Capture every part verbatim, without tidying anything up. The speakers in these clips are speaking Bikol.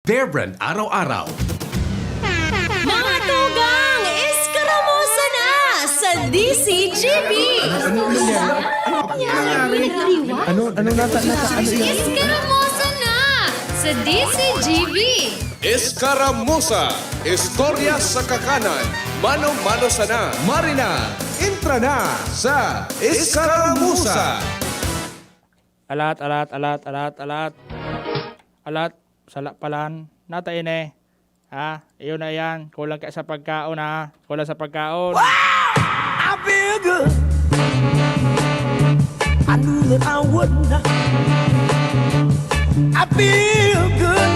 Bear Brand Araw-Araw. Mga tugang, eskaramusa na sa D C G B! Ano nangyari? Ano nangyari? Ano, ano nasa, nasa, ano yun? Eskaramusa na sa D C G B! Eskaramusa, istorya sa kakanan, mano-mano sana. Marina, intra na sa Eskaramusa. Alat, alat, alat, alat, alat. Alat, sala palan. Nata ini. Ha? Iyo na yan. Kulang ka sa pagkaon, ha? Kulang sa pagkaon. I feel good. I knew that I would not. I feel good.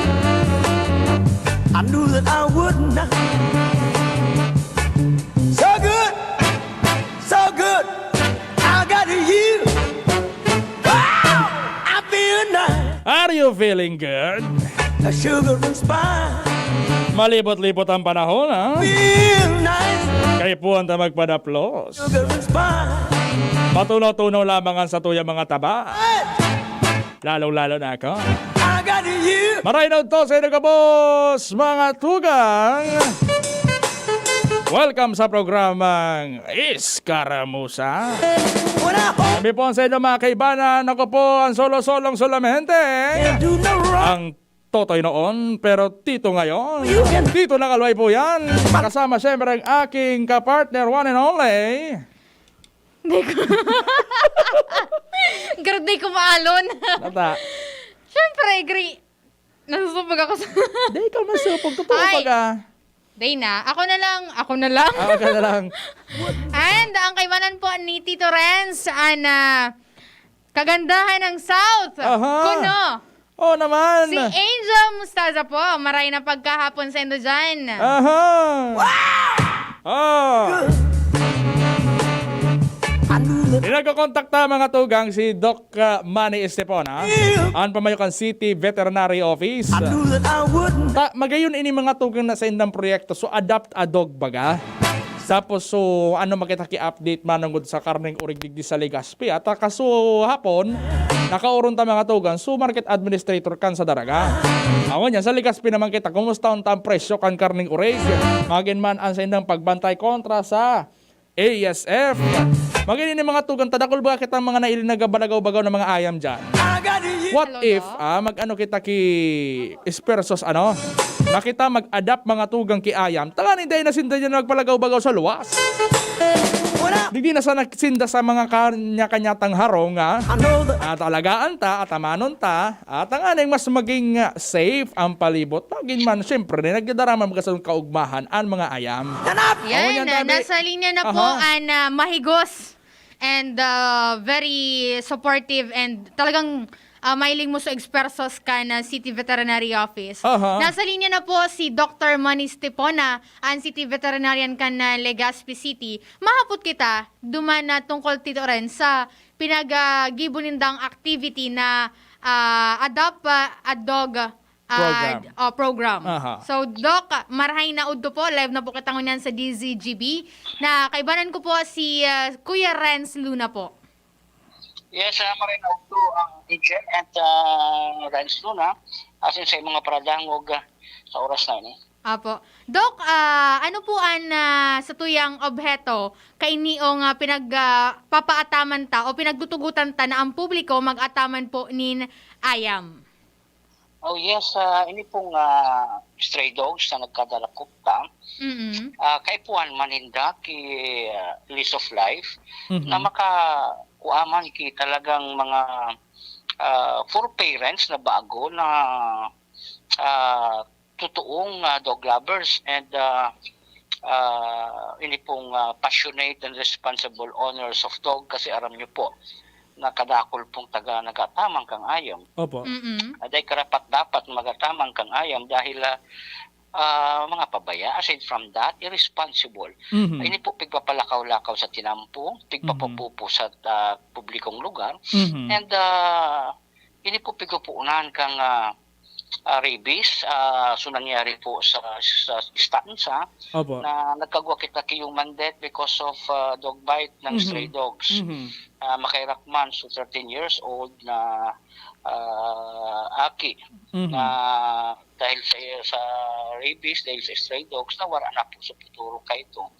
I knew that I would not. So good. So good. I got you. Wow! I feel nice. Are you feeling good? A sugar and spice. Malibot-libot ang panahon, ha? Feel nice. Kaipuhan ta magpadaplos. Sugar and spice. Matunaw-tunaw lamang ang satuyang mga taba. Hey! Lalong-lalo na ako. I got you. Maray na udto sa inyo gabos, mga tugang. Welcome sa programang Eskaramusa. What up? Kami po ang sa inyo, mga kaibanan. Ako po ang solo-solong solamente. Can't do no wrong. Ang Totoy noon, pero Tito ngayon. You can Tito Nakalway po yan. Kasama siyempre ang aking kapartner, one and only. Hindi ko. Girl, di ko maalon. Nata. Siyempre, gri-, nasusubog ako sa Di ka masupog. Totoo Ay. Baga. Day na. Ako na lang. Ako na lang. Ah, ka na lang. And ang kaibanan po ni Tito Renz, an, ah, kagandahan ng South. Aha. Kuno. Oo naman. Si Angel Mustaza po. Maray na pagkahapon sa indo dyan. Aha. Wow! Oh. Pinagkokontakta, mga tugang, si Doc, ah, Manny Estepona, an pamayo kan City Veterinary Office. I knew that I wouldn't. Ta, magayon ini, mga tugang, na sa indang proyekto. So, adopt a dog baga. Tapos, so, ano, makita ki update manungod sa karneng orig digdi sa Legazpi. At, ah, kaso hapon, nakaoron ta, mga tugang, so, market administrator kan sa Daraga. Awan yan, sa Legazpi naman kita, kumusta unta ang presyo kan karneng orig? Magin man ang sa indang pagbantay kontra sa A S F. Magin ini, mga tugang, tadakol ba kitang mga naili nagkabalagaw-bagaw na mga ayam dyan? What Hello, if, Doc? Ah, mag-ano kita ki Espersos, ano? Na kita mag-adapt, mga tugang, ki ayam. Tanganing dai na sinda dyan nagpalagaw-bagaw sa luwas. Digdi na sana sinda sa mga kanya-kanyatang harong, ah. At alagaan ta, atamanon ta, at tanganing mas maging, ah, safe ang palibot. Magin man, siyempre, nagdadaraman mga sa kaugmahan an mga ayam. Yan, Awan yan, ah, tabi. Nasa linya na po Aha. an, ah, mahigos and, ah, very supportive and talagang, ah, mahiling mo sa ekspertos kan, ah, City Veterinary Office. Aha. Nasa linya na po si Doctor Manny Stepona, ang City Veterinarian kan, ah, Legazpi City. Mahapot kita, duman na tungkol, Tito Ren, sa pinag, ah, gibo nindang activity na, ah, adopt, ah, a dog Program. Ad-, oh, program. Aha. So, Doc, marahay na udto po. Live na po kita ngunyan sa D Z G B. Na kaibanan ko po si, ah, Kuya Renz Luna po. Yes, ah, marahay na udto ang Angel at, ah, Renz Luna. Asin sa mga paradangog, ah, sa oras na ini. Apo. Doc, ah, ano po an, ah, sa tuyang obheto kaini o nga pinag, ah, papaataman ta o pinagtutugutan ta na ang publiko mag-ataman po nin ayam? Oh, yes, ah, ini pong, ah, stray dogs na nagkadalakop ta, Mm. ah, kaipuhan man ninda ki, ah, lease of life Mhm. na maka-, kuaman ki talagang mga, ah, for parents na bago na, ah, totoong, ah, dog lovers and, ah, ah, ini pong, ah, passionate and responsible owners of dog kasi aram niyo po, na kadakol pong taga nagataman kang ayam. Opo. Mm. Aday karapat-dapat magataman kang ayam dahil, ah, ah, mga pabaya. Aside from that, irresponsible. Mhm. Ini po pigpapalakaw-lakaw sa tinampo, pigpapapupo Mhm. sa, ah, publikong lugar. Mhm. And, ah, ini po pigpupunan kang, ah, ah, rabies. Ah, so nangyari po sa, sa Estancia Opo. na nagkagwa kita ki human death because of, ah, dog bite ng Mhm. stray dogs. Mhm. Ah, makairak man, so thirteen years old na, ah, aki Mhm. na dahil sa, sa rabies, dahil sa stray dogs, nawara na po sa futuro kaito.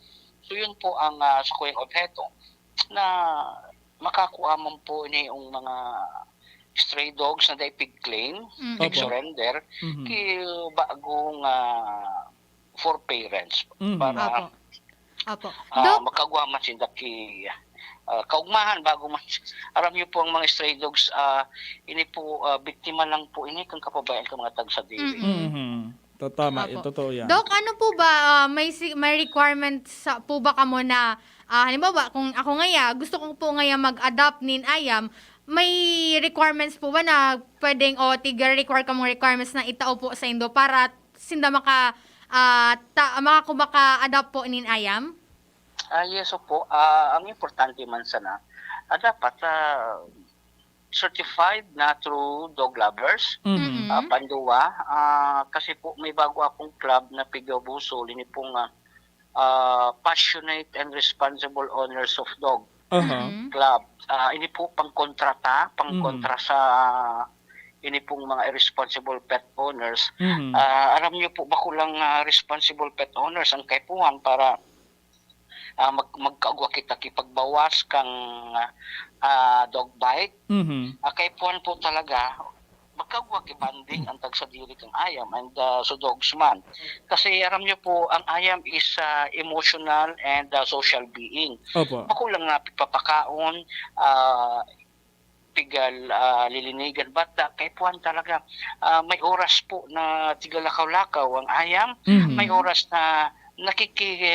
So, yun po ang, ah, sakuyang obheto, na makakua man po ini yung mga stray dogs na dai pig-claim, Mhm. Opo. pig-surrender, Mhm. ki bagong, ah, for parents Mhm. para, Apo. Apo. ah, Doc, magkagwa man sinda ki, ah, kaugmahan bago man. Aram niyo po ang mga stray dogs, ah, ini po, ah, biktima lang po ini kan kapabayaan kan mga tagsadiri. Mm-mm. Mhm. To-, tama, Apo. Totoo yan. Doc, ano po ba, ah, may si-, may requirements sa, po ba kamo na, ah, halimbawa, kung ako ngaya, gusto ko po ngaya mag-adopt nin ayam, may requirements po ba na pwedeng, o tiga-require kamong requirements na itao po sa indo para sinda maka, ah, ta-, maka-, maka-adopt po nin ayam? Ah, yes, opo. Ah, ang importante man sana, ah, dapat, ah, certified na through dog lovers. Mhm. Mm-mm. Ah, panduwa, ah, kasi po may bago akong club na pigabusol, ini pong, ah, ah, passionate and responsible owners of dog Aha. Mm-mm. club. Ah, ini po pangkontrata, pangkontra Mhm. sa ini pong mga irresponsible pet owners. Mhm. Ah, aram niyo po, bako lang, ah, responsible pet owners ang kaipuhan para, ah, mag-, magkaagwa kita ki pagbawas kang, ah, dog bite. Mhm. Ah, kaipuhan po talaga, magkaagwa ki bonding ang tagsadiri kang ayam and, ah, sa dogs man. Kasi aram niyo po, ang ayam is, ah, emotional and, ah, social being. Opo. Bako lang na pigpapakaon, ah, pigal, ah, lilinigan, but, ah, kaipuhan talaga, ah, may oras po na tigalakaw-lakaw ang ayam, Mhm. may oras na nakiki-,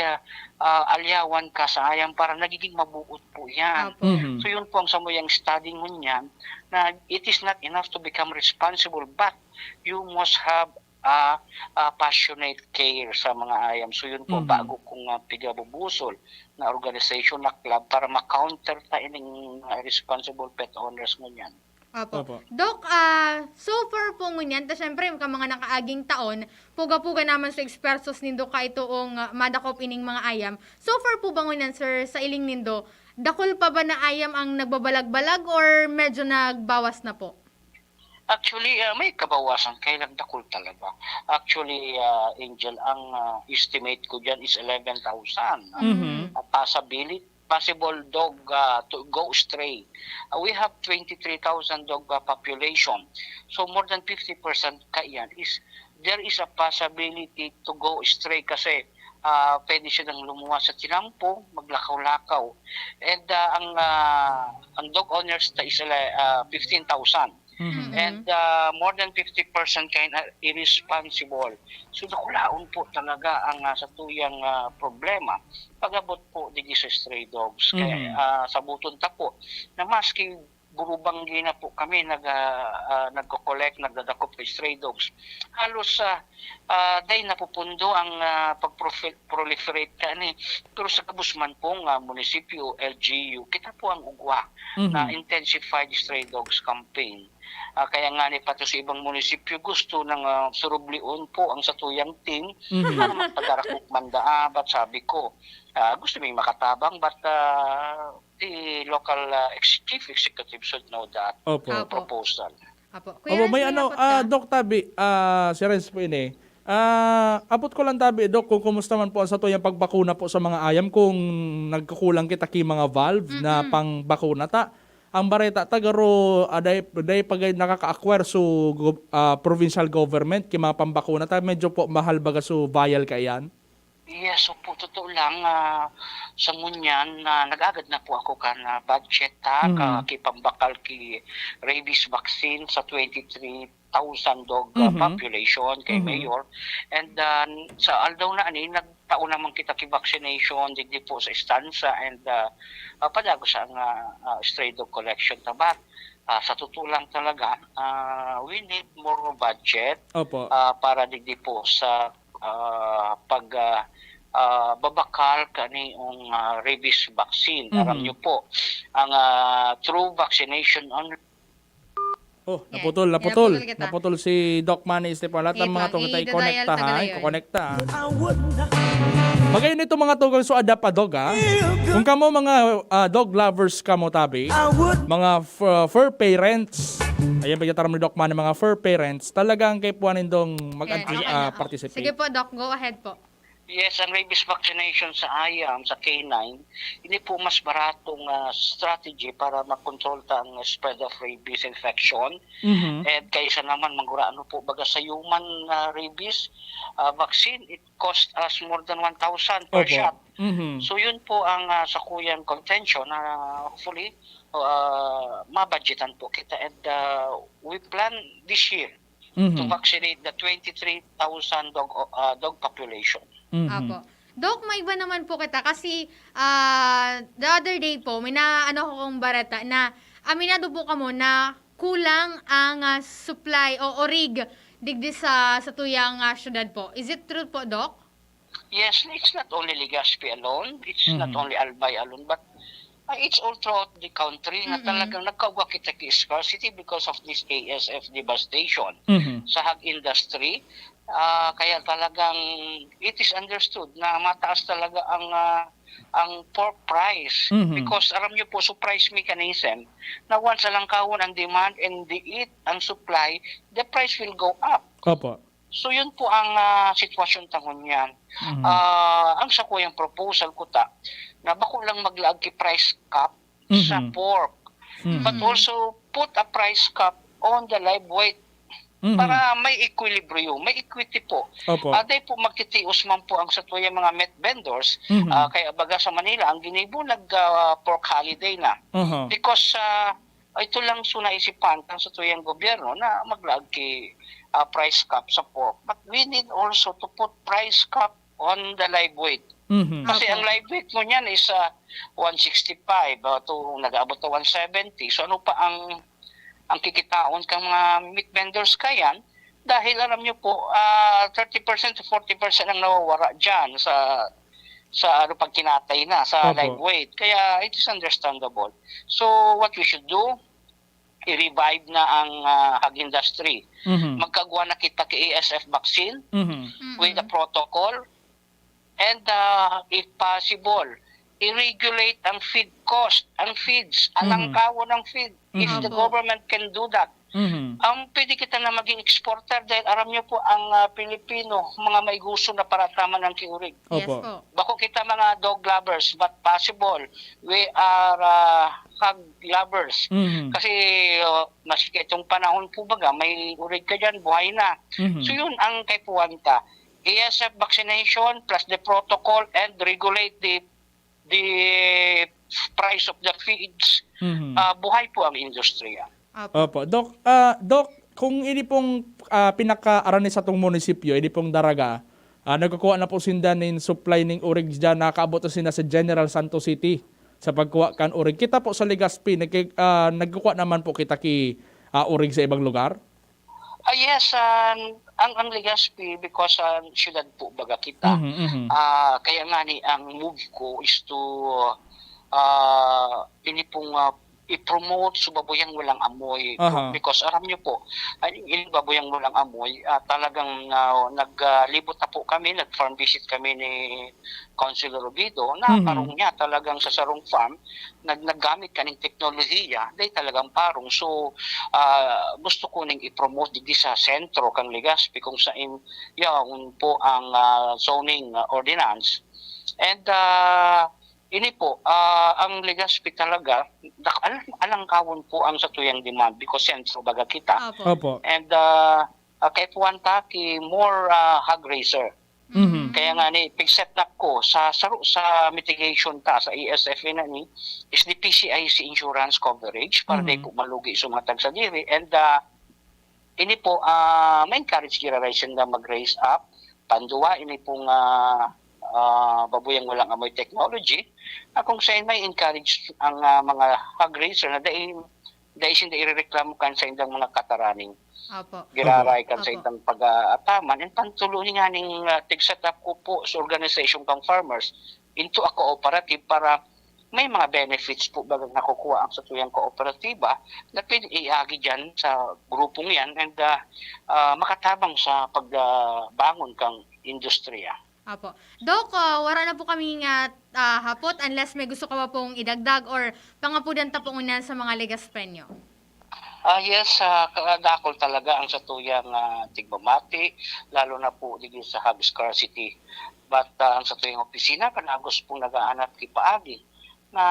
ah, alyawan ka sa ayam para nagiging mabuot po yan. Apo. Mhm. So, yun po ang samuyang study ngunyan, na it is not enough to become responsible, but you must have a, a passionate care sa mga ayam. So, yun po, Mhm. bago kong, ah, pigabubusol na organization na club para ma-counter ta ining mga responsible pet owners ngunyan. Opo. Opo. Doc, ah, so far po ngunyan, ta siyempre, ka mga nakaaging taon, puga-puga naman sa ekspertos nindo kaitoong, ah, madakop ining mga ayam. So far po ba ngunyan, sir, sa iling nindo, dakul pa ba na ayam ang nagbabalag-balag or medyo nagbawas na po? Actually, ah, may kabawasan, kaya lang dakul talaga. Actually, ah, Angel, ang, ah, estimate ko dyan is eleven thousand. Mhm. Ah, possibili-, possible dog, ah, to go stray. Ah, we have twenty-three thousand dog, ah, population. So, more than fifty percent kaiyan is, there is a possibility to go stray kasi, ah, pwede silang lumuwas sa tinampo, maglakaw-lakaw. And, ah, ang, ah, ang dog owners ta is, ah, fifteen thousand. Mhm. And, ah, more than fifty percent kayan na irresponsible. So, dakulaon po talaga ang, ah, satuyang, ah, problema pag-abot po digdi sa stray dogs. Kaya, Mhm. ah, sabuton ta po na maski gurubanggi na po kami nag, ah, ah, nagko-collect, nagdadakop sa stray dogs. Halos, ah, ah, dai napupundo ang, ah, pag-profi-, proliferate kani. Pero sa gabos man pong, ah, munisipyo, L G U, kita po ang ugwa Mhm. na intensified stray dogs campaign. Ah, kaya nga ni pati sa ibang munisipyo gusto nang, ah, surublion po ang satuyang team Mhm. para magpadarakop man daa. But sabi ko, ah, gusto may makatabang, but, ah, the local, ah, ex-, chief executive should know that Opo. Apo. proposal. Apo. Kuya Opo, Renz, may may ano, hapot ah, ka? Doc Tabi, ah, si Renz po ini. Ah, apot ko lang tabi, Doc, kung kumusta man po ang satuyang pagbakuna po sa mga ayam, kung nagkukulang kita ki mga valve na Mm-mm. pangbakuna ta. Ang bareta ta, garo, ah, dai, dai pa gay nakaka-acquire so, go-, ah, provincial government ki mga pambakuna ta, medyo po mahal baga so vial kaiyan? Yes, opo, totoo lang, ah, sa ngunyan na nag-agad na po ako kan, ah, budget, ha, Mhm. ka, ki pambakal ki rabies vaccine sa twenty-three thousand dog, ah, Mhm. population kay Mhm. Mayor. And, ah, sa aldaw na ani, nagtao naman kita ki vaccination digdi po sa Estancia and, ah, ah, padagos ang, ah, ah, stray dog collection ta. But, ah, sa totoo lang talaga, ah, we need more budget, Opo. ah, para digdi po sa, ah, pag, ah, ah, babakal kaniong, ah, rabies vaccine. Aram Mhm. niyo po, ang, ah, through vaccination only. Oh, Yan. naputol, Yan, naputol. naputol kita. Naputol si Doc Manny Esteban. Lahat Sige ng mga pa, tao kita i-dial i-connect ta, talaga ha? yun. I-connect ta, ha? Magayon ito, mga tugang, so adapt pa dog, ha? Kung kamo mga, ah, dog lovers kamo, tabi, mga f-, fur parents, Ayan, pagkataram ni Doc Manny, mga fur parents, talagang kaipuhan nindong mag-, Yes. ah, Okay na. participate. Sige po, Doc. Go ahead po. Yes, ang rabies vaccination sa ayam, sa canine, ini po mas baratong ah, strategy para makontrol ta ang spread of rabies infection. Mhm. And kaysa naman magura ano po baga sa human ah, rabies ah, vaccine, it cost us more than one thousand per Opo. shot. Mhm. So yun po ang ah, sakuyang contention na hopefully uh, mabudgetan po kita and uh, we plan this year to Mhm. vaccinate the twenty-three thousand dog uh, dog population. Mhm. Apo. Doc, may iba naman po kita kasi ah, the other day po, may naano akong barata na aminado po kamo na kulang ang ah, supply o orig digdi sa sa tuyang ah, syudad po. Is it true po, Doc? Yes, it's not only Legazpi alone, it's not Mhm. only Albay alone, but uh, it's all throughout the country na Mm-mm. talagang nagkaugwa kita ki scarcity because of this A S F devastation Mhm. sa hog industry. Ah, kaya talagang it is understood na mataas talaga ang ah, ang pork price Mhm. because aram nyo po, so price mechanism na once alangkawon ang demand and the it ang supply, the price will go up. Opo. So yun po ang ah, sitwasyon ta ngunyan. Mhm. Ah, ang sakuyang proposal ko ta na bako lang maglaag ki price cap sa Mhm. pork, Mhm. but also put a price cap on the live weight Mhm. para may equilibrium, may equity po. Opo. Ah, dahil po magtitios man po ang satuyang mga meat vendors, Mhm. ah, kaya baga sa Manila, ang ginibo nag ah, pork holiday na. Aha. Because ah, ito lang so naisipan kan satuyang gobyerno na maglaag ki ah, price cap sa pork. But we need also to put price cap on the live weight. Mhm. Kasi Opo. ang live weight mo niyan is ah, one sixty-five, ah, to nag-aabot na one seventy. So ano pa ang ang kikitaon kang mga meat vendors kayan? Dahil alam niyo po, ah, thirty percent to forty percent ang nawawara diyan sa sa ano pag kinatay na sa Opo. live weight. Kaya it is understandable. So what we should do, i-revive na ang ah, hog industry. Mhm. Magkagwa na kita ki A S F vaccine Mhm. Mm-mm. with the protocol and uh, if possible, i-regulate ang feed cost, ang feeds, Mhm. alangkawon ang feed. If the Opo. government can do that, Mhm. ang pwede kita na maging exporter dahil aram niyo po ang uh, Pilipino, mga maiguso na parataman ang kiurig. Yes Opo. po. Bako kita mga dog lovers, but possible, we are uh, hog lovers. Mhm. Kasi uh, maski itong panahon po baga, may urig ka dyan, buhay na. Mhm. So yun ang kaipuhan ta. A S F vaccination plus the protocol and regulate the the price of the feeds. Mhm. Ah, buhay po ang industriya. Opo. Opo. Doc, ah, Doc, kung ini pong ah, pinaka-arani sa tong munisipyo, ini pong Daraga, ah, nagkukuha na po sinda nin supply ning urig dyan, nakaabot na sinda sa General Santos City sa pagkuha kan urig. Kita po sa Legazpi, nagki-, ah, nagkukuha naman po kita ki ah, urig sa ibang lugar? Ah, yes, ah, ang ang Legazpi because ah, syudad po baga kita. Mhm, mhm. Ah, kaya nga ni ang move ko is to ah, ini pong ah, i-promote sa babuyang walang amoy. Aha. Because aram niyo po, ay, yung babuyang walang amoy, ah, talagang ah, naglibot na po kami, nag-farm visit kami ni Councilor Oviedo, na Mhm. parang niya talagang sa sarong farm, nag naggamit kaning teknolohiya, dahil talagang parong. So, ah, gusto ko ning i-promote digdi sa sentro kan Legazpi kung saan yaon po ang ah, zoning ah, ordinance. And ah, ini po, ah, ang Legazpi talaga, dak- alang, alangkawon po ang satuyang demand because sentro baga kita. Opo. Opo. And ah, ah, kaipuhan ta ki more ah, hog raiser. Mhm. Kaya nga ni pig-set up ko sa sa, sa mitigation ta sa A S F na ni is the P C I C insurance coverage para Mhm. di po malugi sa mga tagsadiri and ah, ini po ah ma-encourage gira rin sila mag-raise up panduwa ini pong ah, ah, babuyang walang amoy technology na kung saan may encourage ang ah, mga hog raiser na dai dai sinda irereklamo kan sa indang mga kataraning Opo. giraray kan sa Opo. itang pag-aataman and pantulo ni nga ning uh, tig-set up ko po sa organization kang farmers into a cooperative para may mga benefits po bagang nakukuha ang satuyang kooperatiba na pwede iagi dyan sa grupong yan and uh, uh, makatabang sa pagbangon kang industriya. Apo. Doc, ah, wala na po kami nga ah, hapot unless may gusto ka pa pong idagdag or pangapudan ta po ngunyan sa mga Legazpeño. Ah, yes, ah, kadakol talaga ang satuyang, ah, tigmamati, lalo na po dito sa hub scarcity. But, ah, ang satuyang opisina, kanagos pong nagaanap ki paagi na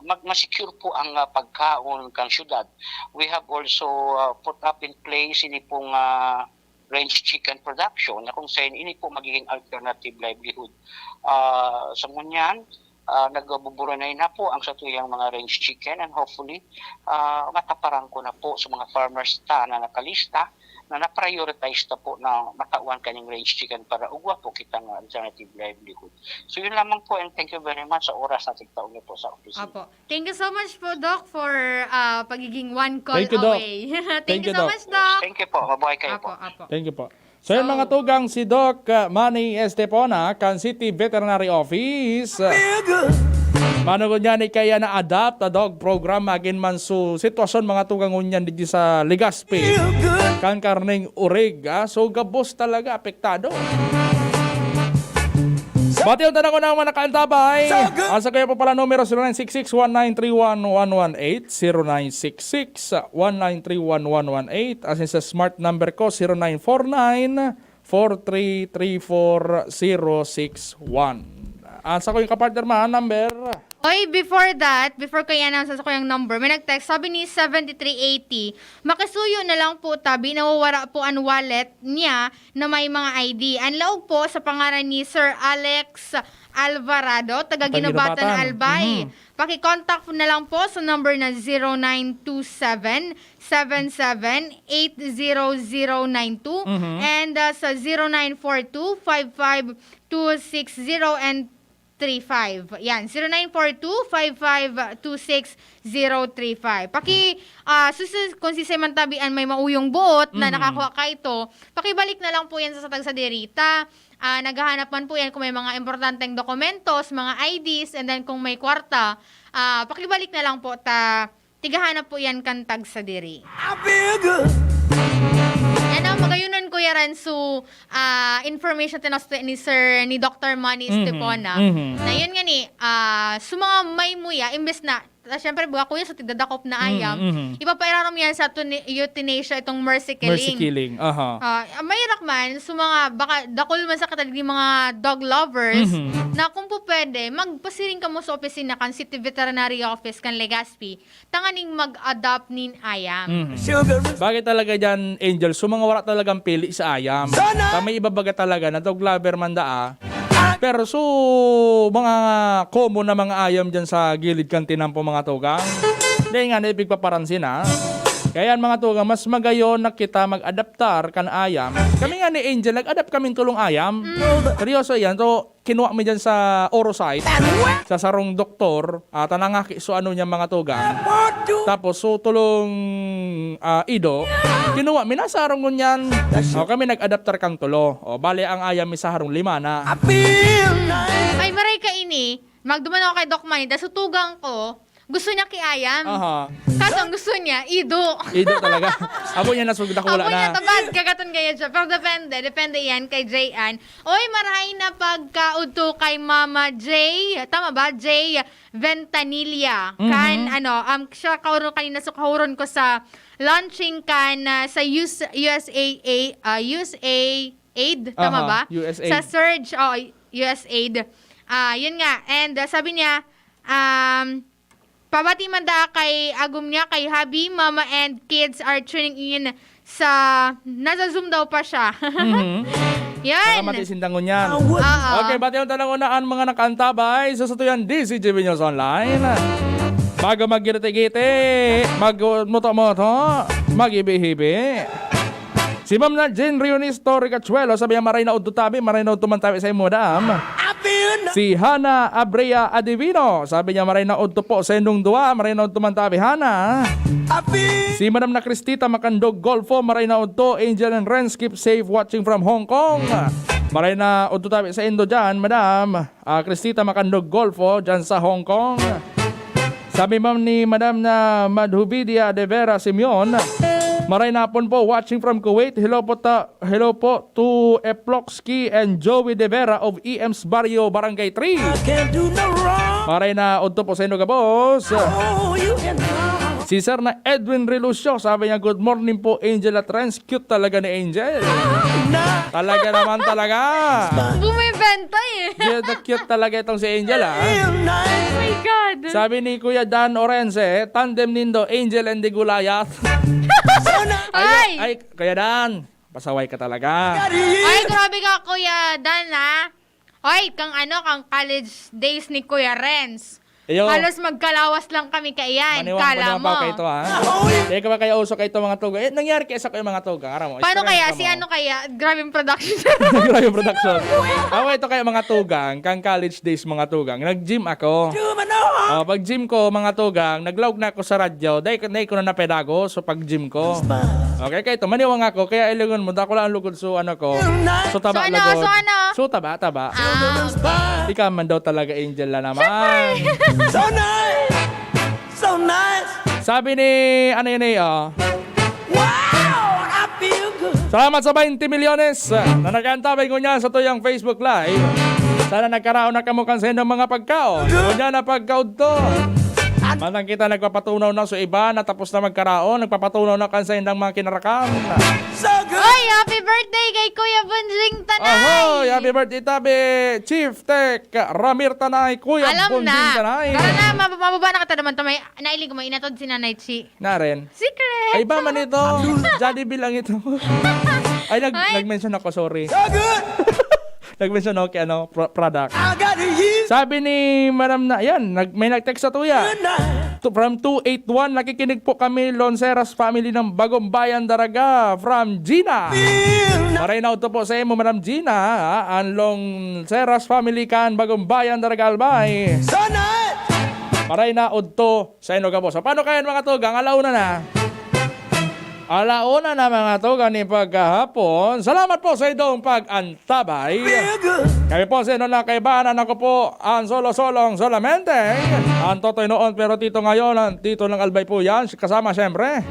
mag-, ma-secure po ang, ah, pagkaon kang syudad. We have also, ah, put up in place ini pong, ah, range chicken production na kung saan ini po magiging alternative livelihood. Ah, sa ngunyan, ah, nagbuburanay na po ang satuyang mga range chicken and hopefully, ah, mataparan ko na po sa mga farmers ta na nakalista na na-prioritize na po na matawan kaning range chicken para ugwa po kitang alternative livelihood. So yun lamang po and thank you very much sa oras na tigtaon niyo po sa opisina. Opo. Thank you so much po, Doc, for ah, pagiging one call Thank you, Doc. away. Thank Thank you you, so Doc. much, Doc. Thank you po. Mabuhay kayo Apo, po. apo. Thank you po. So, yun, So, mga tugang, si Doc, ah, Manny Estepona, kan City Veterinary Office. Manugod niya ni kaya na-adapt a dog program magin man su sitwasyon, mga tugang, ngunyan digdi sa Legazpi. Kan karneng urig, ah. So, gabos talaga, apektado. Bation ta na ko na mga nakaantabay. Asa kayo pa pala numero, zero nine six six one nine three one one one eight, zero nine six six one nine three one one one eight. Asin sa smart number ko, zero nine four nine four three three four zero six one. Asa ko yung kapartner, ma, number? Oy, before that, before ko i-announce sa kuyang number, may nag-text, sabi ni seventy-three eighty, "Makisuyo na lang po, tabi, nawawara po an wallet niya na may mga I D." Ang laog po sa pangaran ni Sir Alex Alvarado, taga Taga Guinobatan, Guinobatan. Albay. Mhm. Paki-contact na lang po sa number na zero nine two seven, seven seven eight zero zero nine two Mhm. and, ah, sa zero nine four two, five five two six zero and three five. Yan, zero nine four two, five five two six zero three five. Paki, ah, susi-, kung si Seman Tabi an may mauyong buot na Mhm. nakakuha ka ito, pakibalik na lang po yan sa, sa tagsadiri ta. Ah, naghahanap man po yan kung may mga importanteng dokumentos, mga I Ds, and then kung may kwarta, ah, pakibalik na lang po ta, tigahanap po yan kan tagsadiri. I feel good. Yan ang magayunan, Kuya Ransu, ah, information tinusto ni Sir, ni Doctor Manny Mhm, Estepona. mhm. Na yun nga ni, ah, sa mga may muya, imbes na, ah, syempre, buha, Kuya, sa tigdadakop na Mm, ayam, mhm. ipapairarom yan sa tuni-, euthanasia, itong mercy killing. Mercy killing, aha. Ah, may rak man, sa mga, baka dakul man sa kita digdi mga dog lovers, Mhm. na kung po pwede, magpasiring kamo sa opisina kan City Veterinary Office kan Legazpi, tanganing mag-adopt nin ayam. Mhm. Sugar. Bagay talaga dyan, Angel, sa mga wala talagang pili sa ayam. Sana. Kami ibabaga talaga na dog lover man daa. Pero so, mga common na mga ayam dyan sa gilid kan tinampo, mga tugang. Dahil nga, naipigpaparansin, ha? Kaya yan, mga tugang, mas magayon na kita mag-adaptar kan ayam. Kami nga ni Angel, nag-adapt kaming tulong ayam. Mm. Seryoso yan. So, kinuha mi dyan sa Orosite, sa sarong doktor, ah, tanangaki, so ano niya, mga tugang. Tapos, so tulong, ah, ido, kinuha mi na sa harong ngunyan. O, kami nag-adaptar kang tulo. O, bale, ang ayam mi sa harong lima na. I feel nice. Ay, maray ka ini. Magduman ako kay Doc Manny, tas tugang ko, gusto niya ki ayam. Aha. Kaso ang gusto niya, ido. Ido talaga. Abo niya nasugda ko, wala Abo niya na. Tabad, kagaton kaya siya. Pero depende, depende yan kay J N. Oy, marahay na pagkaudto kay Mama J. Tama ba? J Ventanilla. Mhm. Kan, ano, um, siya kauro kanina, so kahuron ko sa launching kan, ah, sa US, U S A A, ah, U S A Aid, tama Aha, ba? U S A Aid. Sa Surge, oh, U S A Aid. Ah, yun nga. And, ah, sabi niya, um, pabati man daa kay agom niya, kay hubby, mama and kids are tuning in sa, nasa Zoom daw pa siya. Mhm. Yan. Nakamati sinda ngunyan. Oo. Okay, bati ang tanang unaan, mga nakaantabay. So, sa tuyan, D C G B News Online. Bago maggiriti-giti, magmoto-moto, mag-ibi-hibi. Si Ma'am Nadine Rionisto Ricachuelo, sabi niya, "Maray na udto tabi, maray na udto man tabi sa imo, madam." Si Hana Abrea Adivino, sabi niya, "Maray na udto po sa indong duwa, maray na udto man tabi, Hana." Si Madam na Cristita Macandog Golfo, "Maray na udto, Angel and Renz, keep safe, watching from Hong Kong." Maray na udto tabi sa indo dyan, madam. Ah, Cristita Macandog Golfo, dyan sa Hong Kong. Sabi, ma'am, ni Madam na Madhuvidia de Vera Simeon, "Maray na hapon po, watching from Kuwait. Hello po ta-, hello po to Eplokski and Joey de Vera of E M's Barrio, Barangay three." I can't do no wrong. Maray na udto po sa indo gabos. Oh, you can Si Sir na Edwin Relucio, sabi niya, "Good morning po, Angel at Renz. Cute talaga ni Angel." Talaga naman talaga. Bumibenta eh. Cute, cute talaga itong si Angel, ah. Oh my God. Sabi ni Kuya Dan Orense, "Tandem nindo, Angel and the Goliath." Ay, Ay! ay, Kuya Dan, pasaway ka talaga. Ay, grabe ka, Kuya Dan, ah. Oy, kang ano, kang college days ni Kuya Renz. Iyo. Halos magkalawas lang kami kaiyan, Maniwang, kala maniwang pa mo. Kayo ito, ha? Kaya ka ba kaya uso kayo ito, mga tugang? Eh, nangyari kaya sa kayo, mga tugang? Aram mo, Paano istorya kaya? ka Si mo. ano kaya? Grabing production. Grabe yung production. Ako, ito kaya, mga tugang, kang college days, mga tugang. Nag-gym ako. Oh, pag gym ko, mga tugang, naglaog na ako sa radyo. Dahil, dahil ko na napedago, so pag gym ko. Okay, kaya ito, maniwang ako. Kaya ilingon mo, dako lang ang lugod, so ano ko. So taba, So ano? lugod. So ano? So taba, taba. Ah. Ikaw man daw talaga, Angel, na naman. So nice! So nice! Sabi ni, ano yun eh, oh. Wow! I feel good! Salamat sa twenty milyones na nag-antabay ngunyan sa tuyang Facebook Live. Sana nagkaraon na kamo kan sa inyong mga pagkaon. Ngunyan na pagkaudto. Mantang kita nagpapatunaw na sa iba na tapos na magkaraon, nagpapatunaw na kan sa inyong mga kinarakan. So good! Oy, happy birthday kay Kuya Bunjing Tanay! Ahoy! Happy birthday, tabi! Chief Tech Ramir Tanay, Kuya Alam Bunjing na. Tanay. Tara na, mab- mababa na kita naman. Tamay, nailing ko, may inatod si Nanay Chi. Naren. Secret! Ay, ba man ito? Jollibee lang ito. Ay, nag- Ay. nag-mention ako, sorry. So good! Nag-mention ako kay ano, pro- product. I gotta use Sabi ni Madam na, yan, nag- may nag-text sa tuya. Good night. To, from two eight one, nakikinig po kami, Lonceras family ng Bagong Bayan, Daraga, from Gina. Feel nice. Maray na udto po sa imo, Madam Gina, ha? Ang Lonceras family kan Bagong Bayan, Daraga, Albay. So nice. Maray na udto sa ino gabos. So, paano kayan, mga tugang? Alauna na. Alauna na, mga tugang, ni pagkahapon. Salamat po sa inyong pag-antabay. Feel good. Kami po sa inyo na kaibahan. Ako po ang solo-solong solamente. Ang Totoy noon, pero Tito ngayon. Ang Tito ng Albay po yan. Kasama, siyempre.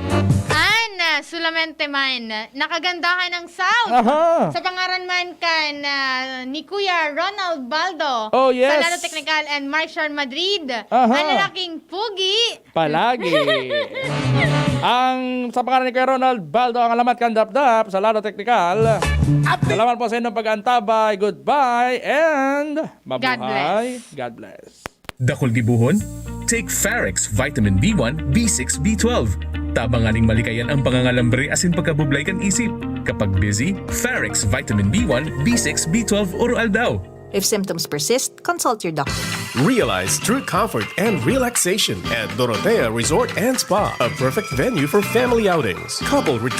An, ah, solamente man. Nakagandahan ng sound. Aha. Sa pangaran man kan, ah, ni Kuya Ronald Baldo. Oh, yes. Sa Lado Technical and Marshall Madrid. Aha. Ang lalaking pugi. Palagi. Ang sa pangalan ni Kuya Ronald Baldo, ang alamat kan Dapdap sa Lado Technical. Salamat po sa inyong pag-antabay. Goodbye and mabuhay. God bless. God bless. Dakul gibohon? Take Farex Vitamin B one, B six, B twelve. Tabangan ning malikayan ang pangangalambre asin pagkabublay kan isip. Kapag busy, Farex Vitamin B one, B six, B twelve, Oro Aldaw. If symptoms persist, consult your doctor. Realize true comfort and relaxation at Dorotea Resort and Spa, a perfect venue for family outings. Couple retreat